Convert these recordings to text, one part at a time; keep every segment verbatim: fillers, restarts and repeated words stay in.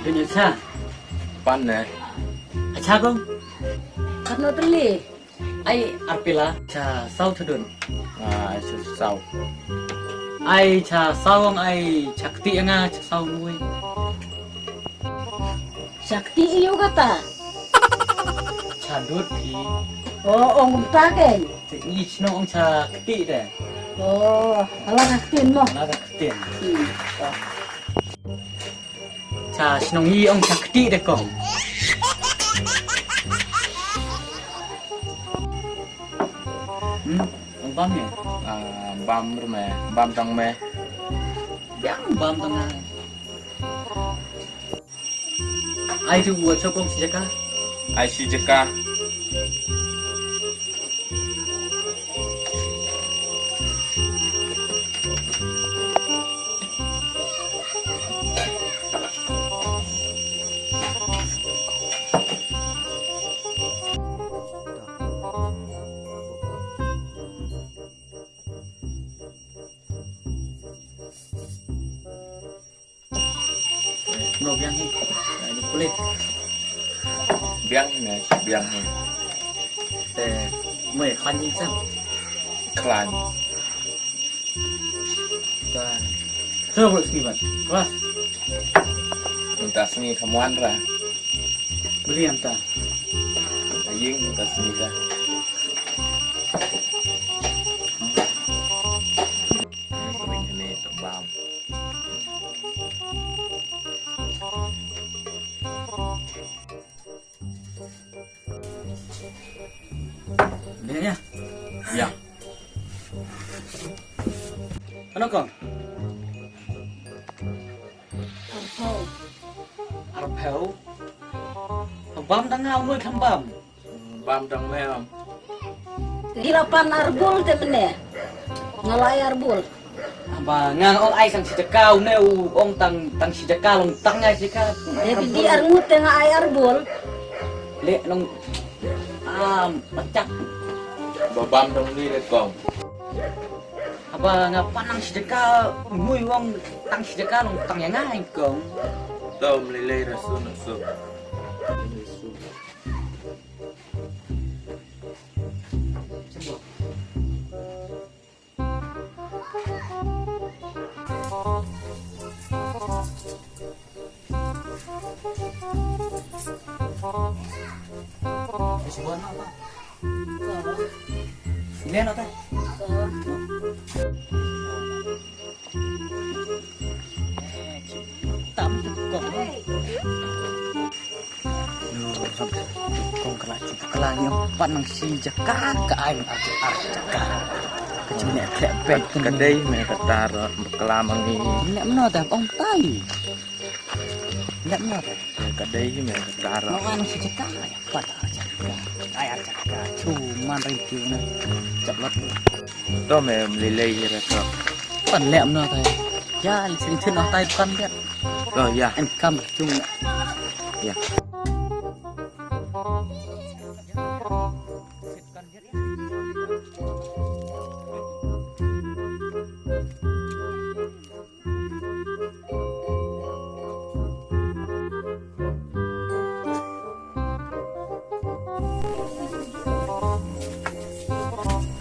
Dun ïa cha. Pan ne. Acha kong. Katno tylli? Ai ar pela. Cha saw thadun. Ah, ai cha saw. Ai cha saw ong ai cha kti nga cha saw nui. Cha kti ïa u kata. Cha dud phi. Oh, ong kumta kein. Te i chno ong cha kti de. Oh, ala ka kti mo. Ala ka kti. Hmm. Cha shnong i ong cha kti de kong. Hmm, ong bam ne? Ah, bam ruh me, bam tang me. Biang bam tang ai. Ai tu buat sokong si jaka. Ai si jaka. No biang hi. Ai, ni kulit. Biang hi, biang hi. Te, mo khlaiñ hi sam. Khlaiñ. Ba. Sa bro sngi ban. Kelas. Mynta sngi kham wan ra. Beli anta. Aying mynta sngi ra. Ring hane sa bam. Deh ya. Ya. Ano kong? Arphew. Arphew. Bam tang nga, ong mut kham bam. Bam tang me, bam. Ki la pan arbul te mynne. Nga la ai arbul. Ba nga ong ai tang shi jaka, une u ong tang, tang shi jaka, long tang ai shi jaka. Te phi dih arngut te nga ai arbul. Leh long, ah, pachak. Ba bam tang ni le kong. Haba nga pan tang shi jaka, une u ong tang shi jaka, long tang ïa nga ai kong. To ym lei lei, rasu nasu. Tam tu kong. Lu, kong kala chu kala ngi pat nang shi jaka ka ai ar ar jaka. Ka chu ne khleh bek ka dei me ka tar bakla ma ngi. Ne mno ta ong tai. Ne mno ta. Ka dei me ka tar. Ong nang shi jaka. Pat ar jaka. Ai ar jaka. Chu man ri tu na. Chap lat. To me mlilei hi ra to. Pan leh mno ta. Ya, li sing thin no tai pan biat. Oh ya. En kam chung. Ya.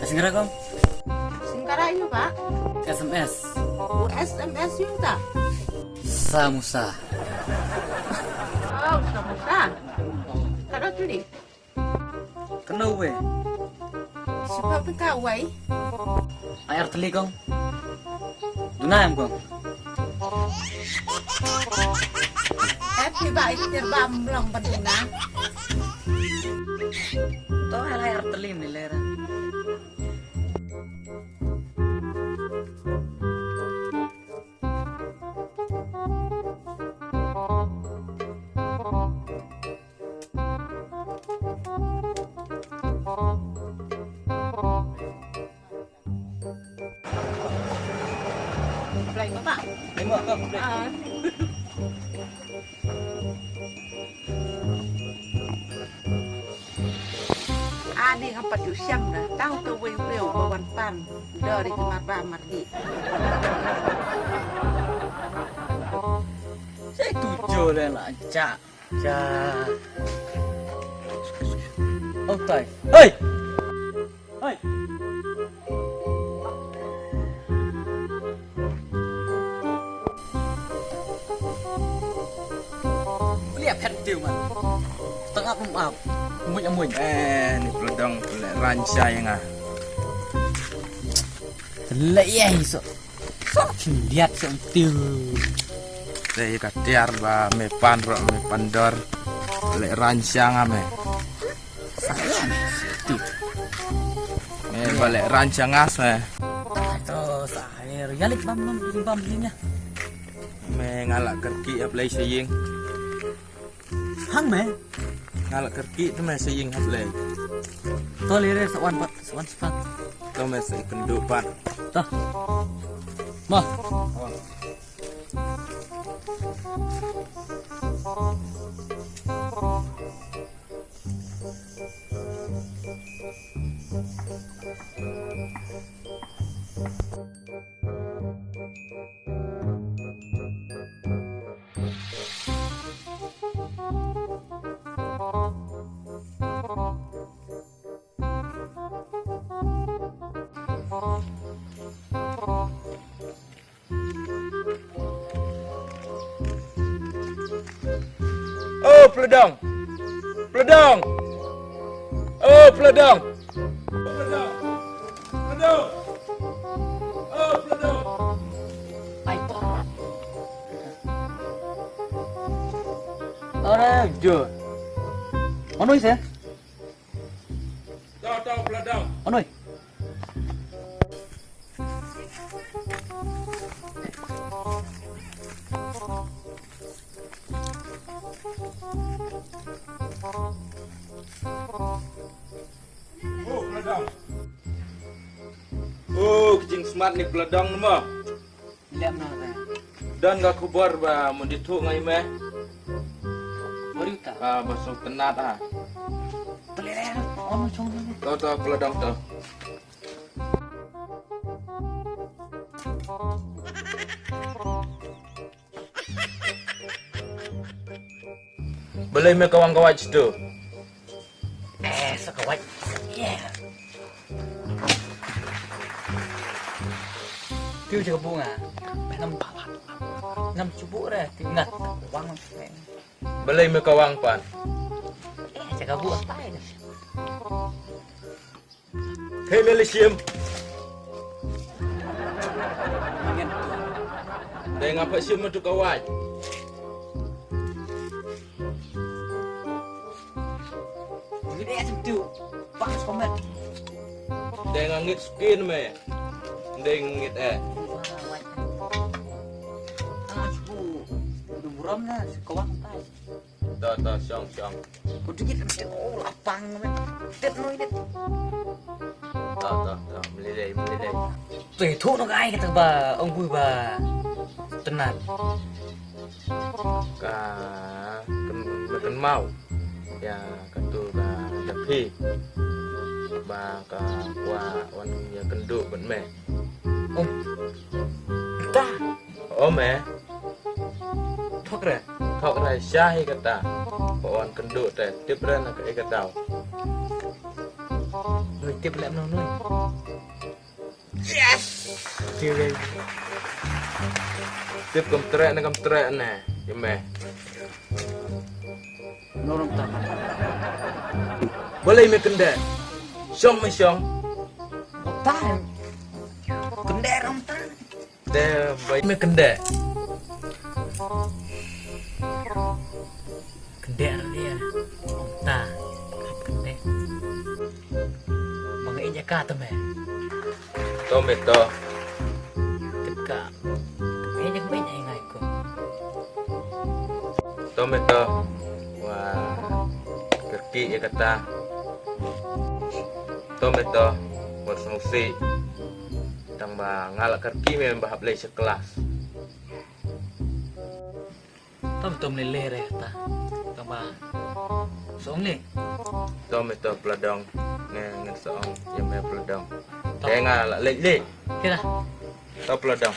Sngewbha kong. Sngewbha ïa ka? S M S. U S M S ïa ka? Samosa. Oh, samosa. Ka dei tu di. Kano we? Siapa pun kawai? Ai ar tylli kong. Duna em kong. Eh, phi ba iktir ba mlong ba duna. To ai ar tylli ni lera. Blai ma ba. Blai ma ba. Ah. Ani ngam pat ju shem na tang to wei wei ba wan pan. Dor ki mar ba mar di. Boleh lah, cak. Cak. Oh, tai. Hei! Hei! Beli apa tu, man? Tengah pun ap. Muin, muin. Eh, ni Pledong, leh ranchai nga. Leh ya, so. So, liat so tiu. Te ka tiar ba me pan ro, me pan dor. Leh ranchai nga me. Sa ya me. Tiu. Me ba leh ranchai nga se. To sa ya, ya leh bam, bam, bam ni. Me nga la kyrkieh ap lei sa ïing. Hang me. Nga la kyrkieh te me sa ïing hap lei. To lei re sa wan pat, sa wan sa pat. To me sa ïakynduh pat. To. Ma. Oh, Pledong. Pledong. Oh, Pledong. Pledong. Pledong. Oh, Pledong. Ai, to. Ore, jo. Mano ise? Tau, tau, Pledong. Anoi. Oh, Pledong. Oh, ka jingsmart ni Pledong mo. Lem na ka. Don ka khubor ba mun di thuh ngai me. Bari ta. Ah, ba song tenat ah. Tele le, on chong le. To, to, Pledong to. Balei me kawang kawat tu? Eh, sa kawat. Yeah. Tiu jaga bunga. Ngam ngam cubu re, tiu ngat. Wang. Balei me kawang pan? Eh, jaga bunga tai. Hei, me lei shim. Dei ngam pat shim tu kawai. Dei ngam ngit skin me. Dei ngam ngit eh. Buram na, kawang tai. To, to, shong, shong. Ko dikit mesti, oh, lapang me. Tet no ini. To, to, to, melilai, melilai. Tu itu no kai kata ba, ong bui ba. Tenat. Ka, ken, makan mau. Ya, katu ka japi. Ba ka kwa wan ya kendu ben me. Oh. Ta. Ome. Thok re. Thok re sha hi kata. Ko wan kendu te tip re na ka i kata. Nui tip le mno nui. Yes. Tip re. Tip kam tre na kam tre ne. Ime. Norom ta. Balei me kende. Shong me shong. Ta. Kende rom ta. Te bai me kende. Kende ar dia. Ta. Kende. Bang ija ka te me. To me to. Tip ka. Me ija me ija ngai ko. To me to. Wa. Kerki ya kata. To me to. Wa sngewsih. Tang ba nga la kerki me ba hap lei sha klas. Tam tam lele re ta. Tang ba song le. To me to Pladong. Nge nge song ya me Pladong. Te nga la le le. Kira. To Pladong.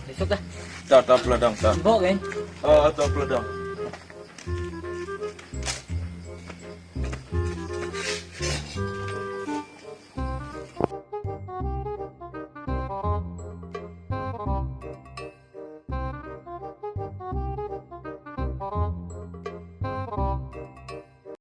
Ni sok dah. To to Pladong to. Bok kan. Ah, to pla dang.